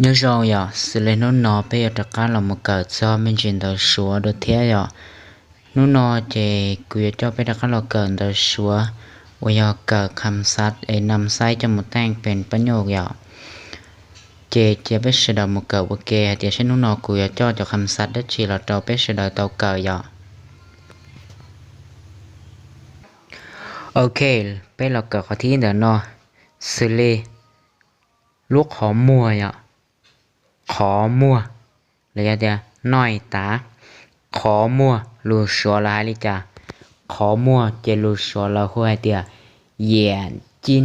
Nyob zoo yom, xws li hnub no peb yuav rov qab los mus kawm txog me ntsis ntawv Suav dua thiab yom. Hnub no ces kuv yuav coj peb rov qab los kawm ntawv Suav uas yog kawm kham xav es nam xaib coj mus teej pes pab nyuj yom. Ces cia peb sawv daws mus kawm ua ke hais tias seb hnub no kuv yuav coj cov kham xav dab tsi los rau peb sawv daws tau kawm yom. Ok, peb los kawm qhov thib ib ntawm no, xws li lub qhov muag yom, qhov muag, los yog tias noj tas, qhov muag lus Suav lawv hais li cas? Qhov muag ces lus Suav lawv hu hais tias yam cib,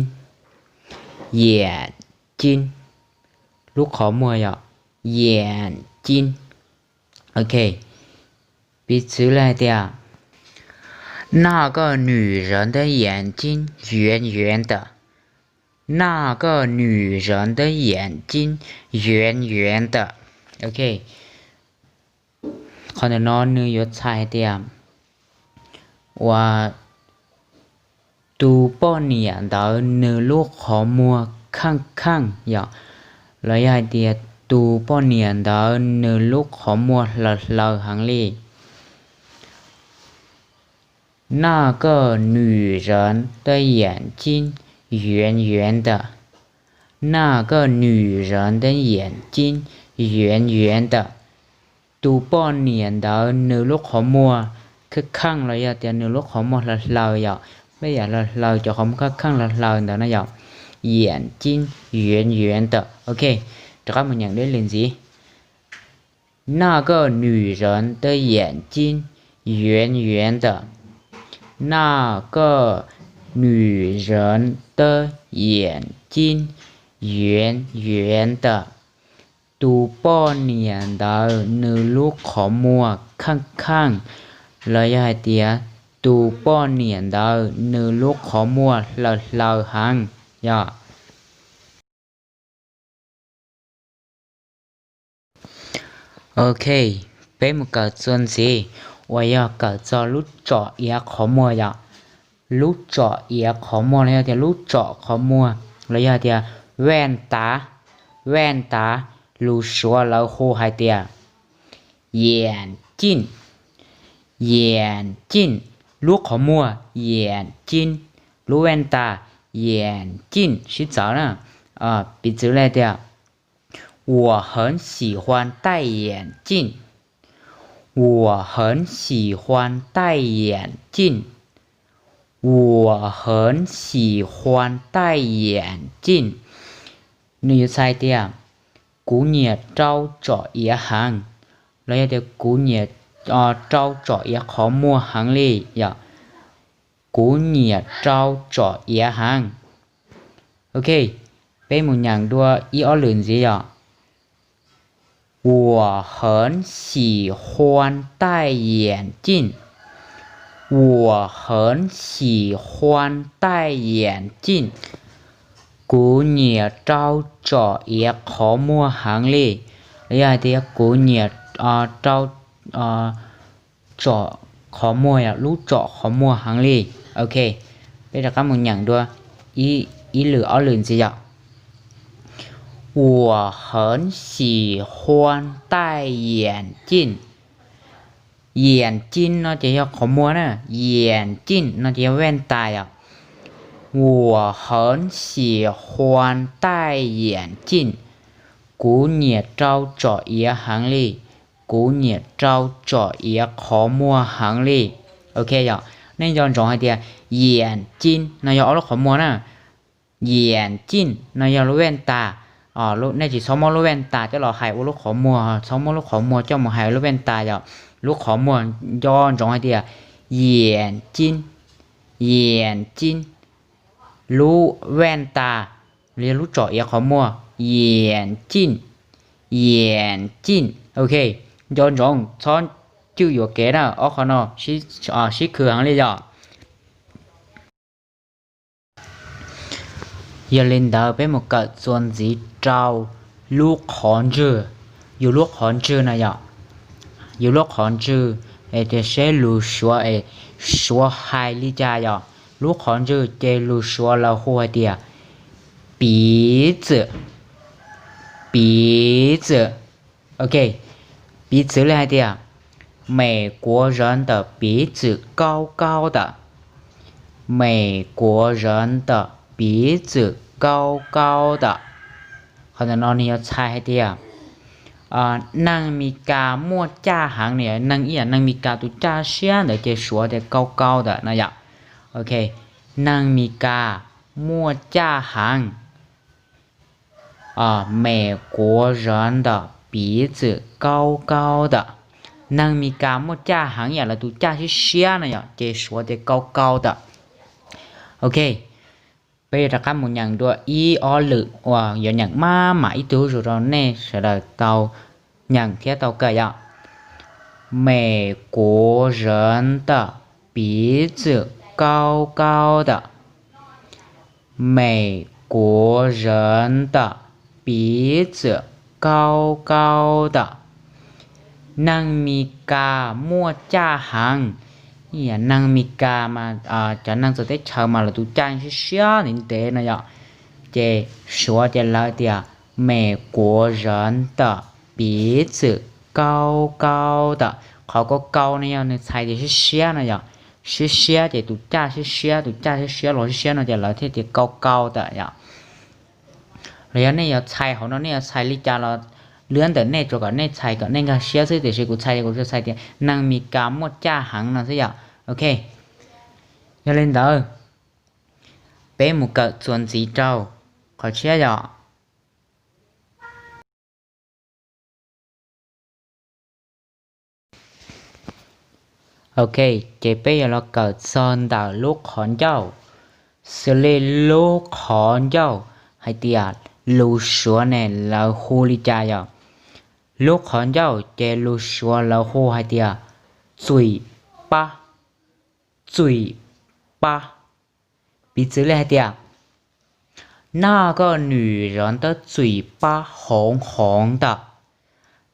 yam cib, lub qhov muag yom, yam cib. Ok, piv txwv li hais tias 那个女人的眼睛圆圆的，圆圆的。Ok, qhov ntawm no nws yuav txhais hais tias uas tus poj niam ntawd nws lub qhov muag kheej kheej yom, los yog hais tias tus poj niam ntawd nws lub qhov muag hlaws hlaws heev li. 那个女人的眼睛圆圆的，那个女人的眼睛圆圆的。Tus poj niam ntawd nws lub qhov muag kheej kheej los yog tias nws lub qhov muag hlaws hlaws yom, peb yam hlaws hlaws cov qhov muag kheej kheej hlaws hlaws ntawd na yom. 眼睛圆圆的, ok, rov qab mus nyeem dua ib lwm ntxiv. 那个女人的眼睛圆圆的，那个女人的眼睛圆圆的。 Tus poj niam ntawd nws lub qhov muag kheej kheej, los yog hais tias tus poj niam ntawd nws lub qhov muag hlaws hlaws heev yom. Ok, peb mus kawm txuas ntxiv uas yog kawm txog lub tsom iav qhov muag yom. Lub tsom iav qhov muag los yog tias lub tsom qhov muag los yog tias แว่นตา, แว่นตา, lus Suav lawv hu hais tias 眼镜, 眼镜, lub qhov muag, 眼镜, lub แว่นตา, 眼镜 sib txawv na. Piv txwv li tias 我很喜欢戴眼镜，我很喜欢戴眼镜，我很喜欢戴眼镜。 Nws yuav txhais tias kuv nyiam rau tsom iav heev, los yog tias kuv nyiam rau tsom iav qhov muag heev li yom. Kuv nyiam rau tsom iav heev. Ok, peb mus nyeem dua ib ob lwm ntxiv yom. 我很喜欢戴眼镜，我很喜欢戴眼镜。 Kuv nyiam rau tsom iav qhov muag heev li, los yog hais tias kuv nyiam rau tsom qhov muag, lub tsom qhov muag heev li. Ok, peb rov qab mus nyeem dua ib lwm ob lwm ntxiv yom. 我很喜欢戴眼镜。 眼镜 no ces yog qhov muag na, 眼镜 no ces yog แว่นตา yom. 我很喜欢戴眼镜, kuv nyiam rau tsom iav heev li, kuv nyiam rau tsom iav qhov muag heev li. Ok yom, nej nco ntsoov hais tias 眼镜 no yog ob lub qhov muag na, 眼镜 no yog lub แว่นตา. Nej tsis txhob muab lub แว่นตา coj los hais ua lub qhov muag, txhob muab lub qhov muag coj mus hais ua lub แว่นตา yom. Lub qhov muag nco ntsoov hais tias 眼镜, 眼镜, lub แว่นตา, los yog lub tsom iav qhov muag, 眼镜, 眼镜. Ok, nco ntsoov txhob cwj yuam kev na, ob qhov no sib khwv heev li yom. Yog li ntawd peb mus kawm txuas ntxiv rau lub qhov ntswg. Yus lub qhov ntswg no yom, yus lub qhov ntswg es tias seb lus Suav es Suav hais li cas yom. Lub qhov ntswg ces lus Suav lawv hu hais tias 鼻子,鼻子. Ok, 鼻子 li hais tias 美国人的鼻子高高的, 美国人的鼻子高高的. Qhov ntawm no nws yuav txhais hais tias neeg Mes Kas muaj caj heev, neeg ib yam neeg Mes Kas tus caj siab ntawd ces suav tias 高高的 no yom. Ok, neeg Mes Kas muaj caj heev. 美国人的鼻子高高的, neeg Mes Kas muaj caj heev yam lawv tus caj siab siab no yom, ces suav tias 高高的. Ok, peb yuav rov qab mus nyeem dua ib ob lwm uas yuav nyeem maj mam ib tug zuj zus rau nej sawv daws tau nyeem thiab tau kawm yom. 美国人的鼻子高高的, 美国人的鼻子高高的. Neeg Mes Kas muaj caj heev. Neeg Mes Kas mas cov neeg txawv teb chaws mas lawv tus caj siab siab ntev ntev no yom, ces suav ces lawv tias 美国人的鼻子高高的. Qhov 高高 no yog nws txhais tias siab siab no yom, siab siab ces tus caj siab siab, tus caj siab siab los siab siab no ces lawv thiaj tias 高高的 yom. Los yog nej yuav txhais hauv no nej yuav txhais li cas los luab ntawm nej, tsuas kom nej txhais kom nej nkag siab xwb, tiam sis kuv txhais kuv tsuas txhais tias neeg Mes Kas muaj caj heev no xwb yom. Ok, yog li ntawd peb mus kawm txuas ntxiv rau qhov tshiab yom. Ok, ces peb yuav los kawm txog ntawm lub qhov ncauj, xws li lub qhov ncauj hais tias lus suav ne lawv hu li cas yom. Lub qhov ncauj ces lus suav lawv hu hais tias 嘴巴, 嘴巴. Piv txwv li hais tias 那个女人的嘴巴红红的,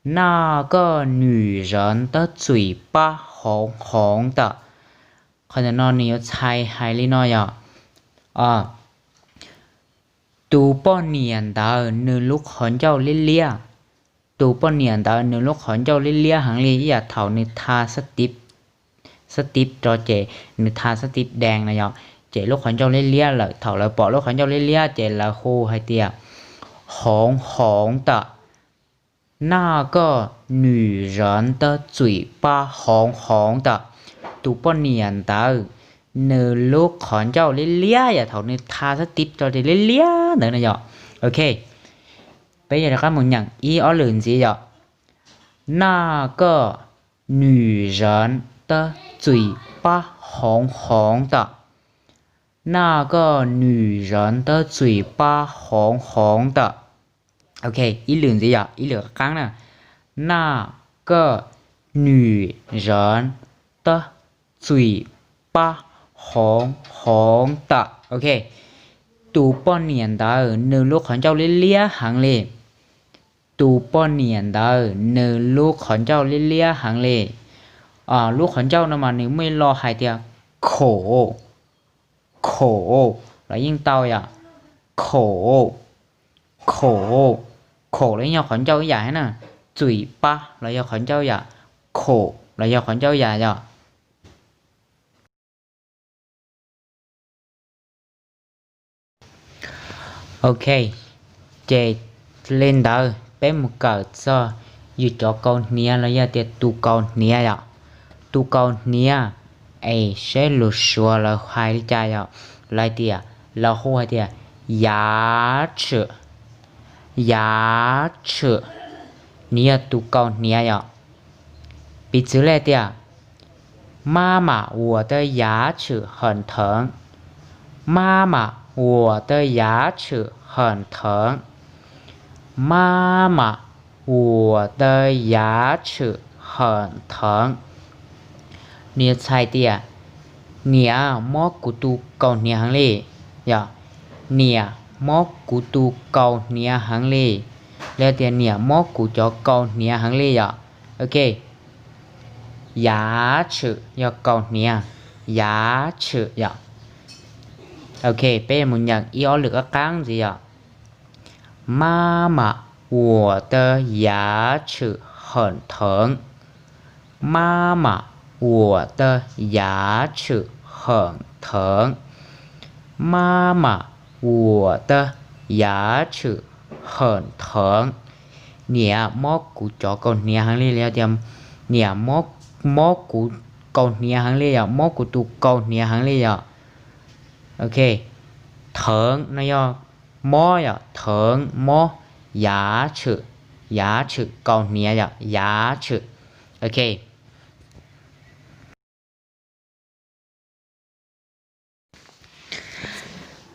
那个女人的嘴巴红红的. Qhov ntawm no nws yuav txhais hais li no yom. Tus poj niam ntawd nws lub qhov ncauj liab liab. Tus poj niam ntawd nws lub qhov ncauj liab liab heev li ib yam thaum nws tha xab tiv rau ces nws tha xab tiv dees no yom, ces lub qhov ncauj liab liab lawm, thaum lawv pom lub qhov ncauj liab liab ces lawv hu hais tias 红红的, 那个女人的嘴巴红红的. Tus poj niam ntawd nws lub qhov ncauj liab liab yam thaum nws tha xab tiv rau ces liab liab ntawd no yom. Ok, peb yuav rov qab mus nyeem ib ob lwm ntxiv yom. 那个女人的嘴巴红红的, 那个女人的嘴巴红红的. Ok, ib lwm ntxiv yom, ib lwm qab na. 那个女人的嘴巴红红的. Ok, tus poj niam ntawd nws lub qhov ncauj liab liab heev li. Tus poj niam ntawd nws lub qhov ncauj liab liab heev li. Lub qhov ncauj no mas nws muaj ib lo hais tias 口, 口 los yeej tau yom. 口, 口, 口 los yeej yog qhov ncauj ib yam thiab na. 嘴巴 los yog qhov ncauj ib yam, 口 los yog qhov ncauj ib yam yom. Ok, ces li ntawd peb mus kawm txog yus cov kaus hniav los yog tias tus kaus hniav yom. Tus kaus hniav, es seb lus suav lawv hais li cas yom. Lawv tias, lawv hu hais tias 牙齿, 牙齿, nws yog tus kaus hniav yom. Piv txwv li tias, 妈妈，我的牙齿很疼。妈妈，我的牙齿很疼。妈妈，我的牙齿很疼。Nws txhais tias, niam, mob kuv tus kaus hniav heev li, yog, niam, mob kuv tus kaus hniav heev li, los tias niam, mob kuv cov kaus hniav heev li yom. Ok, 牙齿 yog kaus hniav, 牙齿 yom. Ok, peb mus nyeem ib ob lwm qab qab ntxiv yom. 妈妈，妈妈，我的牙齿很疼。妈妈，我的牙齿很疼。妈妈，我的牙齿很疼。Niam, mob kuv cov kaus hniav heev li, los yog tias niam, mob kuv kaus hniav heev li yom, mob kuv tus kaus hniav heev li yom. Ok, thawv no yog mob yom, thawv mob, yav tshwm, yav tshwm kaus hniav yom, yav tshwm. Ok.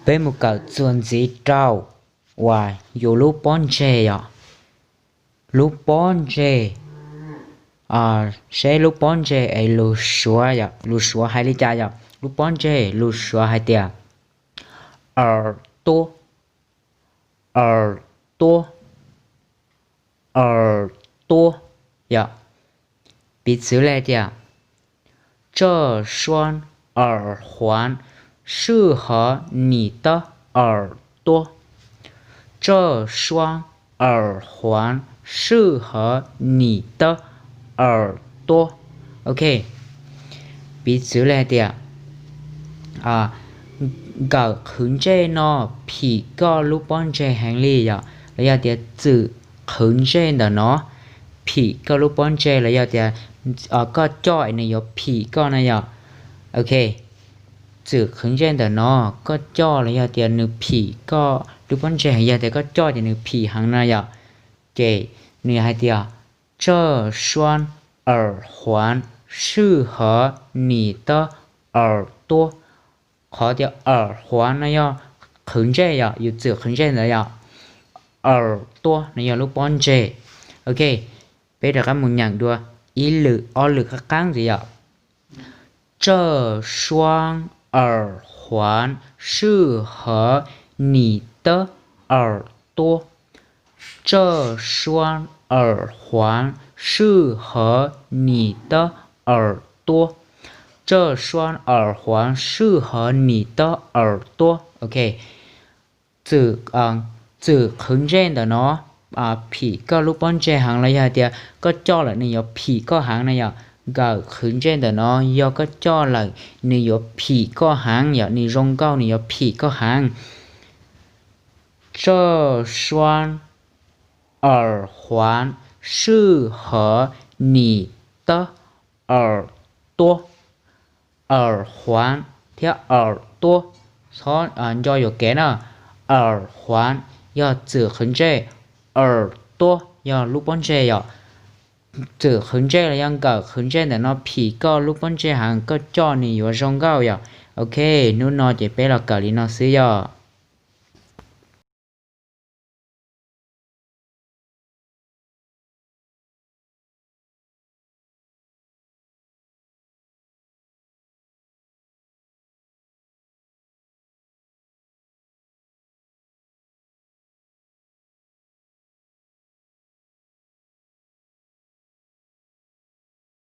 Peb mus kawm txuas ntxiv rau uas yus lub pob ntseg yom. Lub pob ntseg, seb lub pob ntseg es lus Suav yom, lus Suav hais li cas yom. Lub pob ntseg lus Suav hais tias 耳朵, 耳朵, 耳朵 yom. Piv txwv li tias, 这双耳环适合你的耳朵。这双耳环适合你的耳朵。 Ok, piv txwv li hais tias, nkawm qhwv ntsej no phim koj lub pob ntseg heev li yom, los yog tias txwm qhwv ntsej ntawm no phim koj lub pob ntseg, los yog tias koj coj nws yuav phim koj na yom. Ok, txwm qhwv ntsej ntawm no koj coj los yog tias nws phim koj lub pob ntseg, yog tias koj coj ces nws phim heev na yom. Ces nws hais tias, 这双耳环适合你的耳朵。 Qhov tias 耳环 no yog qhwv ntsej yom, yus txwm qhwv ntsej ntawd yom. 耳朵 no yog lub pob ntseg. Ok, peb rov qab mus nyeem dua ib lwm ob lwm qab qeeb ntxiv yom. 这双耳环适合你的耳朵。这双耳环适合你的耳朵。这双耳环适合你的耳朵。 Ok, txwm qhwv ntsej ntawm no phim koj lub pob ntseg heev, los yog hais tias koj coj lawm nws yuav phim koj heev na yom. Nkawm qhwv ntsej ntawm no yog koj coj lawm nws yuav phim koj heev yom, nws zoo nkauj nws yuav phim koj heev. 这双耳环适合你的耳朵。 耳环 thiab 耳朵, txhob nco yuam kev na. 耳环 yog txwm qhwv ntsej, 耳朵 yog lub pob ntseg yom. Txwm qhwv ntsej los yog nkawm qhwv ntsej ntawm no phim koj lub pob ntseg heev, koj coj nws yuav zoo nkauj yom. Ok, hnub no ces peb los kawm li no xwb yom.